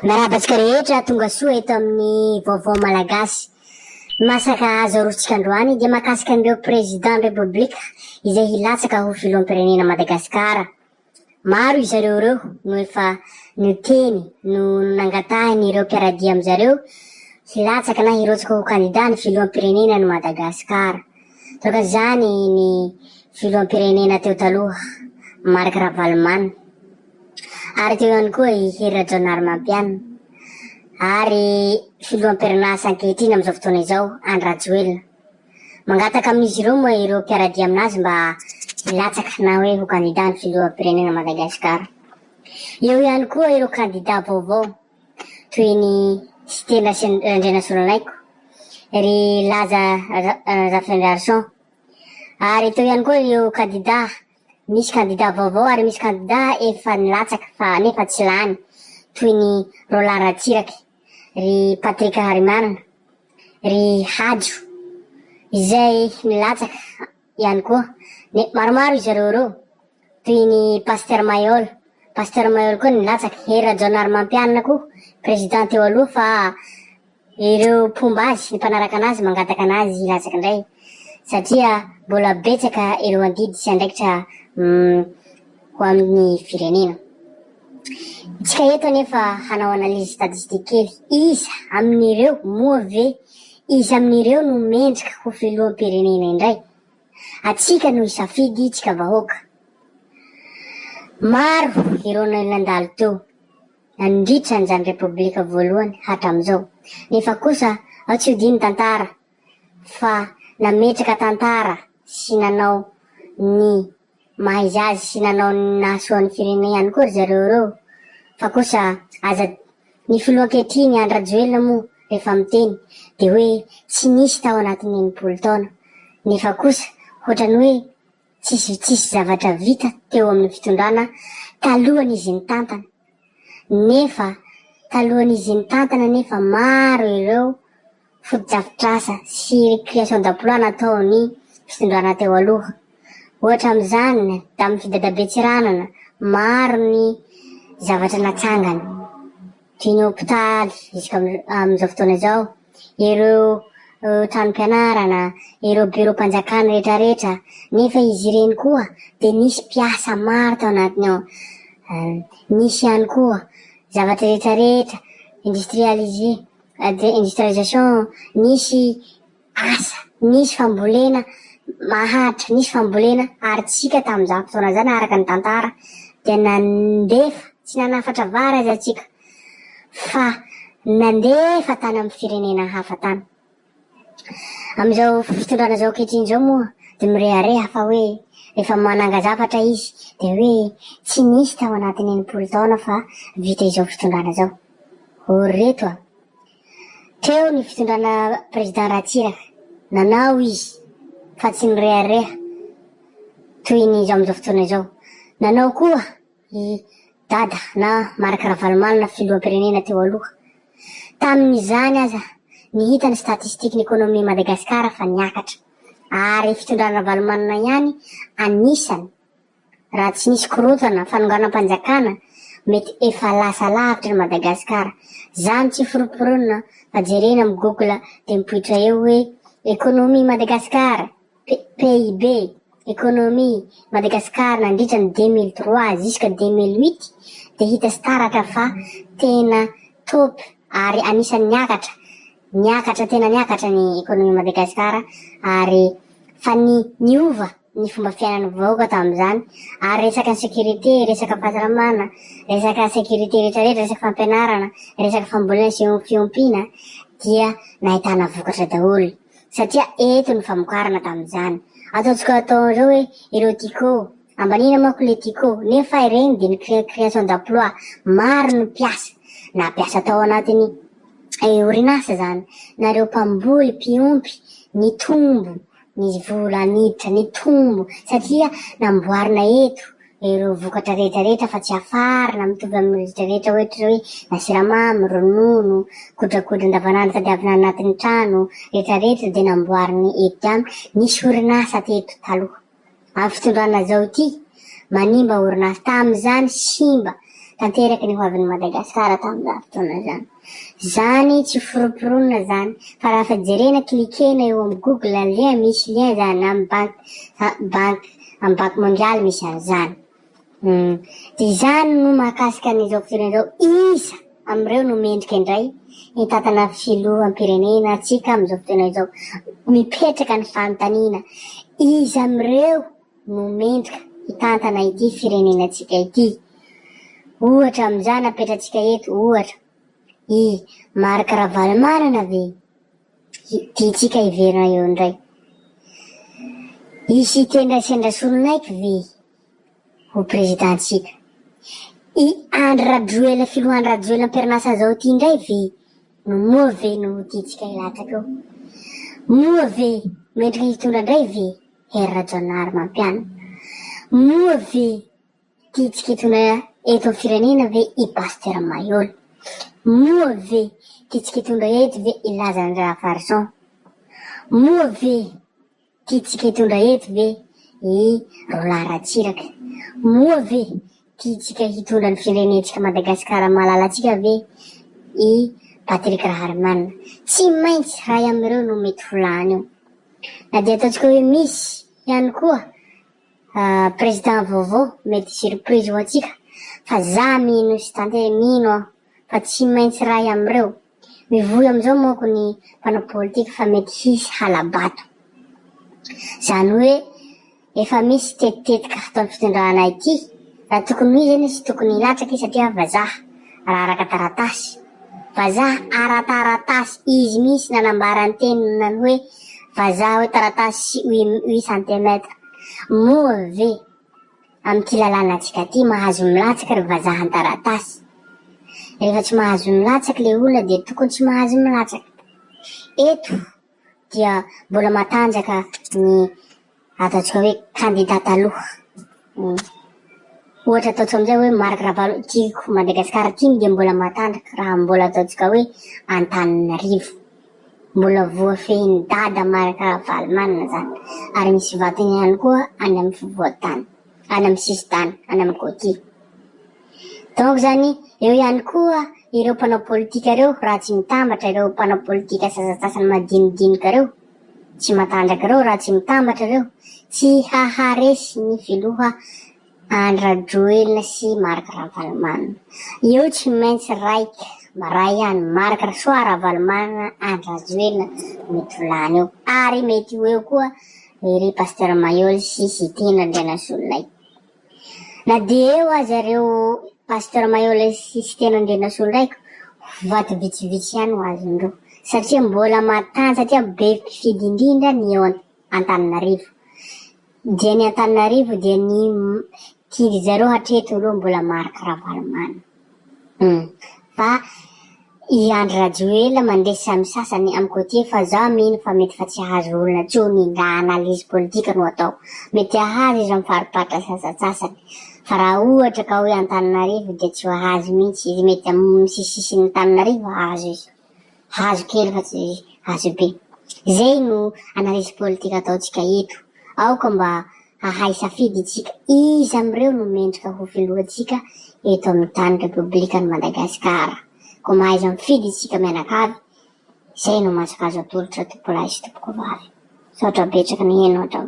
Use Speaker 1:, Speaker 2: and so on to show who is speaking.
Speaker 1: Miarahaba antsika rehetra tonga soa eto amin'ny Vaovao Malagasy. Ny masaka azo arotsika androany dia mahakasika an'ireo Président République izay hilatsaka ho Filoham-pirenena Madagasikara. Maro izareo ireo no efa niteny no nangatahin'ireo mpiara-dia amin'izareo hilatsaka na hirotsaka ho kandida ny Filoham-pirenena ny Madagasikara. Toaka izany ny Filoham-pirenena teo taloha Marc Ravalomanana. Ary teo ihany koa i Hery Rajaonarimampianina ary filoham-pirinasa ankehitriny amin'izao fotoana izao, Andry Rajoelina. Mangataka amin'izy ireo moa ireo mpiara-dia aminazy mba hilatsaka na hoe ho kandida ny filoham-pirenena Madagasikara. Eo ihany koa ireo kandida vaovao toy ny Siteny Randrianasoloniaiko, ry Laza Rafindrarison ary teo ihany koa ireo kandida Misy kandida vaovao ary misy kandida efa nilatsaka fa nefa tsy lany toy ny Roland Ratsiraka, ry Patrick Raharimanana, ry Hajo izay nilatsaka ihany koa. Maromaro izy ireo ireo toy ny Pasteur Mailhol, Pasteur Mailhol koa nilatsaka, Hery Rajaonarimampianina koa président teo aloha fa Ireo mpomba azy, ny mpanaraka anazy mangataka anazy hilatsaka indray satria mbola betsaka ireo adidy sy andraikitra ho amin'ny firenena. Isika eto anefa hanao analyse statistique kely, iza amin'ireo, moa ve iza amin'ireo no mendrika ho filoham-pirenena indray? Atsika no hisafidy, tsika vahoaka. Maro ireo nandalo teo. nandritra an'izany Repoblika voalohany hatramin'izao. Nefa kosa ao tsy ho dino tantara fa nametraka tantara sy nanao ny maha izy azy sy nanao ny nahasoa ny firenena ihany koa ry zareo ireo fa kosa aza ny filoha ankehitriny Andry Rajoelina moa rehefa miteny dia hoe tsy nisy tao anatin'ny 60 taona nefa kosa hoatrany hoe Tsisy tsisy zavatra vita teo amin'ny fitondrana talohan'izy nitantana. Nefa talohan'izy nitantana nefa maro ireo fotodrafitrasa sy création d'emploi nataon'ny fitondrana teo aloha. Ohatra amin'izany tamin'ny fidadabe Tsiranana, maro ny zavatra natsangany. Toy ny hopitaly jusqu'à amin'izao fotoana izao, ireo tranom-pianarana, ireo biraom-panjakana rehetrarehetra, nefa izy ireny koa dia nisy mpiasa maro tao anatiny ao. Nisy ihany koa zavatra rehetrarehetra, industrialisé, industrialisation, nisy Asa, nisy fambolena maharitra, nisy fambolena ary tsika tamin'izany fotoana izany araka ny tantara dia nandefa, tsy nanafatra vary aza tsika fa nandefa tany amin'ny firenena hafa tany. Amin'izao fitondrana izao ankehitriny izao moa dia mirehareha fa hoe rehefa mananga zavatra izy dia hoe tsy nisy tao anatin'ny 60 taona fa vita izao fitondrana izao. O ry reto a! Teo ny fitondrana président Ratsiraka, nanao izy fa tsy nirehareha toy ny izao amin'izao fotoana izao. Nanao koa i Dada na Marc Ravalomanana filoham-pirenena teo aloha. Tamin'izany aza ny hita ny statistiques ny économie Madagascar fa niakatra. Ary fitondrana Ravalomanana ihany anisany Raha tsy nisy korontana, fanonganam-panjakana, mety efa lasa lavitra ny Madagascar. Zany tsy foromporonina fa jerena am google de mipoitra eo hoe économie Madagascar, PIB, économie Madagascar nandritra ny 2003 jusque 2008 de hita sy taratra fa tena top ary anisan'ny niakatra, niakatra tena niakatra ny économie Madagascar ary fa ny niova ny fomba fiainan'ny vahoaka tamin'izany ary resaka sécurité, resaka fahasalamana, resaka sécurité rehetra rehetra, resaka fampianarana, resaka fambolena sy fiompiana dia nahitana vokatra daholo satria eto ny famokarana tamin'izany. Ataontsika atao izao hoe ireo Tiko, ambaniana manko le Tiko nefa ireny dia ny création d'emploi, maro ny mpiasa na mpiasa tao anatin'ny orinasa izany na ireo mpamboly, mpiompy, nitombo ny vola niditra, nitombo satria namboarina eto ireo vokatra rehetra rehetra fa tsy afarana mitovy amin'ny rehetra rehetra ohatra hoe na siramamy, ronono, kodrakodra andavanandro tadiavina anatin'ny trano rehetra rehetra dia namboariny eto ihany, nisy orinasa teto taloha. Amin'ny fitondrana zao ity, manimba orinasa, tamin'izany simba. tanteraka ny hoavin'i Madagasikara tamin'izany fotoana izany. Zany tsy foromporonina zany fa raha fa jerena cliquer-na eo amin'ny google lien misy lien zany amin'ny banque banque amin'ny banque mondiale misy an'izany. Dia izany no mahakasika an'izao fotoana izao iza amin'ireo no mendrika indray hitantana filoham-pirenena antsika amin'izao fotoana izao. Mipetraka ny fanontaniana iza amin'ireo no mendrika hitantana ity firenenantsika ity. Ohatra amin'izany apetratsika eto ohatra i Marc Ravalomanana ve? Tiantsika hiverina eo indray. Hisy hitendra sendra solonaiky ve ho président-tsika? I Andry Rajoelina, filoha Andry Rajoelina am-perinasa zao ity indray ve no moa ve no ho tiantsika hilatsaka eo? Moa ve mendrika hitondra indray ve Hery Rajaonarimampianina? Moa ve Tiantsika hitondra eto amin'ny firenena ve i Pasteur Maihol? Moa ve tiantsika hitondra eto ve i Laza Rafarison? Moa ve tiantsika hitondra eto ve i Roland Ratsiraka? Moa ve tiantsika hitondra ny firenentsika Madagasikara malalantsika ve i Patrick Raharimanana? Tsy maintsy iray amin'ireo no mety ho lany eo. Na dia ataontsika hoe misy ihany koa Président vaovao mety surprise ho antsika fa za mino sy tante mino aho fa tsy maintsy ray amreo. Mivoy amzao manko ny mpanao politika fa mety hisy halabato. Zany hoe efa misy tetitetika ataon'ny fitondrana ity raha tokony ho izy anie tsy tokony hilatsaka izy satria vazaha raha araka taratasy. Vazaha ara-taratasy izy mihitsy nanambara ny teniny hoe vazaha hoe taratasy sy huit centimètres. Moa ve amin'ity lalànantsika ity mahazo milatsaka ry vazaha an-taratasy? Rehefa tsy mahazo milatsaka ilay olona dia tokony tsy mahazo milatsaka. Eto dia mbola matanjaka ny ataontsika hoe kandida taloha. Ohatra ataontsika amin'izay hoe Marc Ravalo, tiako Madagasikara tim dia mbola matanjaka raha mbola ataontsika hoe Antananarivo. Mbola voafehin'i Dada Marc Ravalomanana izany ary misy vatony ihany koa any amin'ny fovoantany, any amin'ny sisintany, any amin'ny côtier. Donc izany eo ihany koa ireo mpanao politika ireo raha tsy mitambatra ireo mpanao politika sasantsasany madinidinika ireo, tsy matanjaka ireo raha tsy mitambatra ireo, tsy haharesy ny filoha Andry Rajoelina sy Marc Ravalomanana. Eo tsy maintsy raika, ray ihany Marc soit Ravalomanana Andry Rajoelina mety ho lany eo. Ary mety ho eo koa ry Pasteur Maihol sy Siteny Randrianasolonay. Na dia eo aza ireo Pasteur Maihol sy Siteny Randrianasolondraiko, vato vitsivitsy ihany ho azon'ireo. Satria mbola matanjaka, satria be mpifidy indrindra ny eo Antananarivo. Dia ny Antananarivo dia ny tian-dry zareo hatreto aloha mbola Marc Ravalomanana. Hum. Fa i Andry Rajoelina mandresy amin'ny sasany amin'ny côtier fa zaho mino fa mety fa tsy hahazo olona tsony raha analyse politique no atao. Mety hahazo izy amin'ny fariparitra sasantsasany. Fa raha ohatra ka hoe Antananarivo dia tsy ho hahazo mihitsy izy. Mety amin'ny sisisin'Antananarivo hahazo izy. Hazo kely fa tsy hazo be. Izay no analyse politique ataontsika eto. Aoka mba hahay safidy itsika iza amin'ireo no mendrika ho filohantsika eto amin'ny tany Repoblikan'i Madagasikara. Koa mahaiza mifidy isika mianakavy. Izay no masaka azo atolotra tompolahy sy tompokovavy. Misaotra betsaka niheno hatramin'ny.